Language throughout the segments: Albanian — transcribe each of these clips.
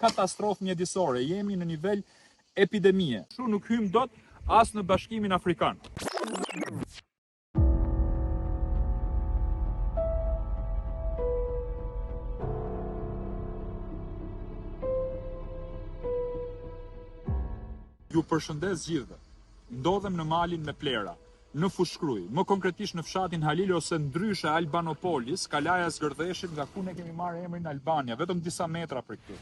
katastrofë mjedisore, jemi në nivel epidemie. Kështu nuk hyjmë dot as në Bashkimin Afrikan. Ju përshëndes gjithëve. Ndodhem në malin me plera, në Fushë-Krujë, më konkretisht në fshatin Halil ose ndryshe Albanopolis, Kalaja e Zgërdheshit nga ku ne kemi marrë emrin Albania, vetëm disa metra prej këtu.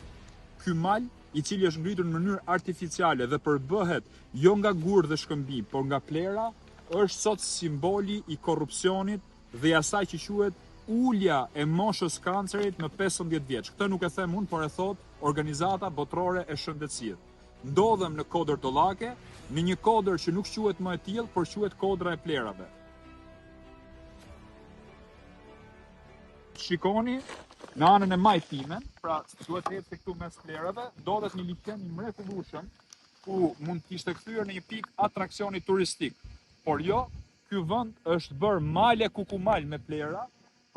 Ky mal, i cili është ngritur në mënyrë artificiale dhe përbëhet jo nga gurë dhe shkëmbinj, por nga plera, është sot simboli i korrupsionit dhe i asaj që quhet ulja e moshës kancerit në 15 vjeç. Këtë nuk e them unë, por e thotë Organizata Botërore e Shëndetësisë. Ndodhem në Kodër Dollake, në një kodër që nuk quhet më e tillë, por quhet Kodra e Plerave. Shikoni në anën e majtë time, pra duhet të ecë këtu mes plerave, ndodhet një liqen i mrekullueshëm ku mund të ishte kthyer në një pikë atraksioni turistik. Por jo, ky vend është bërë mal e kukumal me plera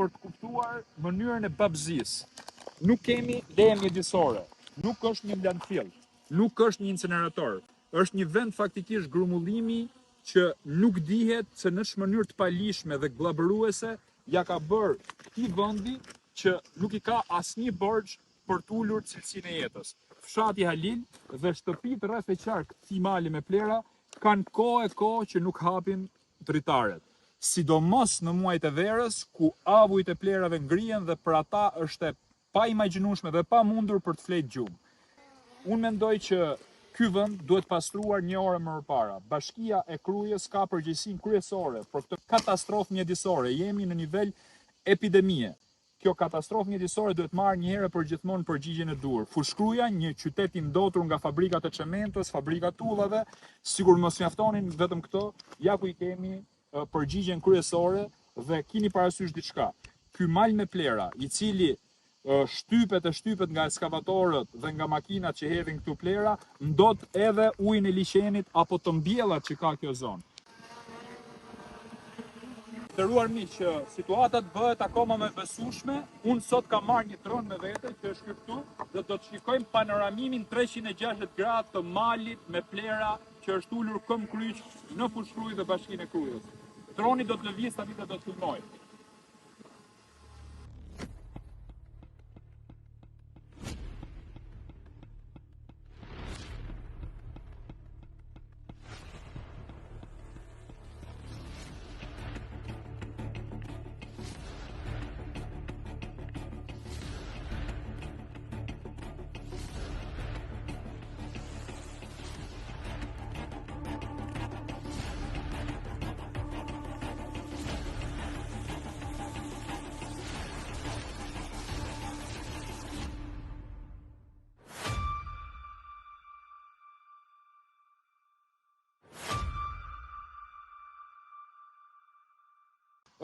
për të kuptuar mënyrën e babëzisë. Nuk kemi leje mjedisore, nuk është një landfill, nuk është një incenerator, është një vend faktikisht grumbullimi që nuk dihet se në ç'mënyrë të paligjshme dhe gllabëruese ia ka bërë këtij vendi që nuk i ka asnjë borxh për të ulur cilësinë e jetës. Fshati Halil dhe shtëpitë rreth e qark këtij mali me plera kanë kohë e kohë që nuk hapin dritaret. Sidomos në muajt e verës, ku avujt e plerave ngrihen dhe për ata është e paimagjinueshme dhe e pamundur për të flejt gjumë. Unë mendoj që ky vend duhet pastruar një orë më përpara. Bashkia e Krujës ka përgjegjësinë kryesore për këtë katastrofë mjedisore. Jemi në nivel epidemie. Kjo katastrofë mjedisore duhet marrë një herë e përgjithmonë përgjigjen e duhur. Fushë-Kruja, një qytet i ndotur nga fabrikat e çementos, fabrikat e tullave, sikur mos mjaftonin vetëm këto, ja ku i kemi përgjigjen kryesore dhe kini parasysh diçka. Ky mal me plera, i cili shtypet e shtypet nga eskavatorët dhe nga makinat që hedhin këtu plera, ndot edhe ujin e liqenit apo të mbjellat që ka kjo zonë. Të nderuar miq, që situata të bëhet akoma më e besueshme, unë sot kam marrë një dron me vete që është ky këtu dhe do të shikojmë panoramimin 360 gradë të malit me plera që është ulur këmbëkryq në Fushë-Krujë dhe Bashkinë e Krujës. Droni do të lëvizë tani dhe do të filmojë.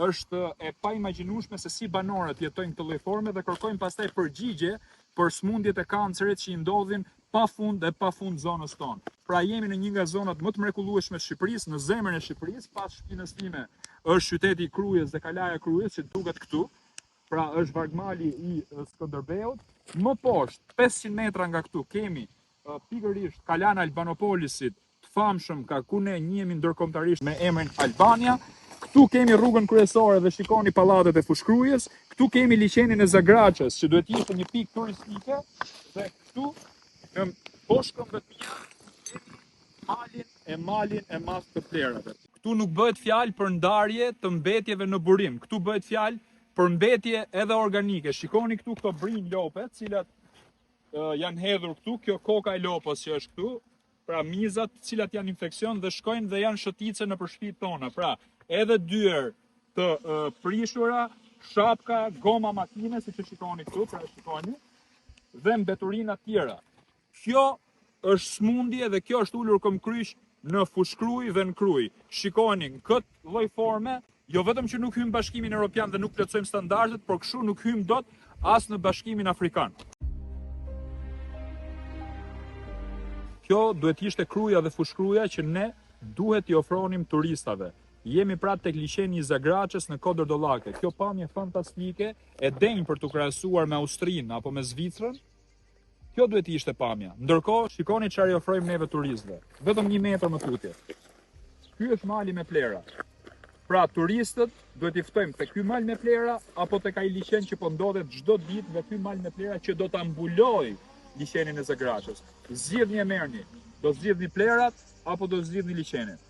Është e paimagjinueshme se si banorët jetojnë këtë lloj forme dhe kërkojnë pastaj përgjigje për sëmundjet e kancerit që i ndodhin pa fund e pa fund zonës tonë. Pra jemi në një nga zonat më të mrekullueshme të Shqipërisë, në zemrën e Shqipërisë, pas shpinës time është qyteti i Krujës dhe Kalaja e Krujës që duket këtu. Pra është vargmali i Skënderbeut. Më poshtë, 500 metra nga këtu kemi pikërisht Kalanë e Albanopolisit, të famshëm nga ku ne njihemi ndërkombëtarisht me emrin Albania. Këtu kemi rrugën kryesore dhe shikoni pallatet e Fushë-Krujës. Këtu kemi liqenin e Zagraçës, që duhet të ishte një pikë turistike dhe këtu në poshtë këmbëve të mia kemi malin e malin e madh të plerave. Këtu nuk bëhet fjalë për ndarje të mbetjeve në burim. Këtu bëhet fjalë për mbetje edhe organike. Shikoni këtu këto brinjë lope, të cilat janë hedhur këtu, kjo koka e lopës që është këtu, pra mizat të cilat janë infeksion dhe shkojnë dhe janë shëtitëse nëpër shtëpitë tona. Pra, edhe dyer të uh, prishura, shapka, goma makine, siç e shikoni këtu, pra shikoni, dhe mbeturina të tjera. Kjo është smundje dhe kjo është ulur këmbëkryq në Fushë-Krujë dhe në Krujë. Shikoni, në këtë lloj forme, jo vetëm që nuk hyjmë në Bashkimin Evropian dhe nuk plotësojmë standardet, por kështu nuk hyjmë dot as në Bashkimin Afrikan. Kjo duhet të ishte Kruja dhe Fushë-Kruja që ne duhet t'i ofronim turistave. Jemi pra tek liqeni i Zagraçës në Kodër Dollake. Kjo pamje fantastike e denjë për t'u krahasuar me Austrinë apo me Zvicrën. Kjo duhet të ishte pamja. Ndërkohë, shikoni çfarë i ofrojmë neve turistëve. Vetëm një metër më tutje. Ky është mali me plehra. Pra turistët duhet t'i ftojmë te ky mal me plehra apo tek ai liqen që po ndodhet çdo ditë nga ky mal me plehra që do ta mbulojë liqenin e Zagrashës. Zgjidhni e merrni. Do zgjidhni plehrat apo do zgjidhni liqenin.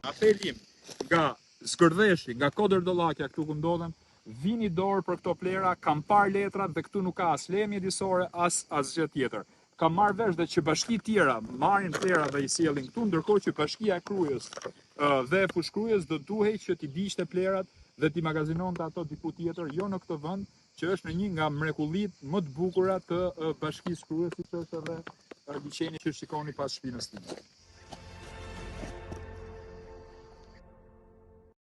Apeli im nga Zgërdheshi, nga Kodër Dollakja këtu ku ndodhem, vini dorë për këto plehra, kam parë letrat dhe këtu nuk ka as leje mjedisore, as asgjë tjetër. Kam marrë vesh dhe që bashki tjera marrin plehra dhe i sjellin këtu, ndërkohë që bashkia e Krujës dhe e Fushë-Krujës do duhej që t'i digjte plehrat dhe t'i magazinonte ato diku tjetër, jo në këtë vend, që është në një nga mrekullitë më të bukura të bashkisë Krujës, siç është edhe liqeni që shikoni pas shpinës time.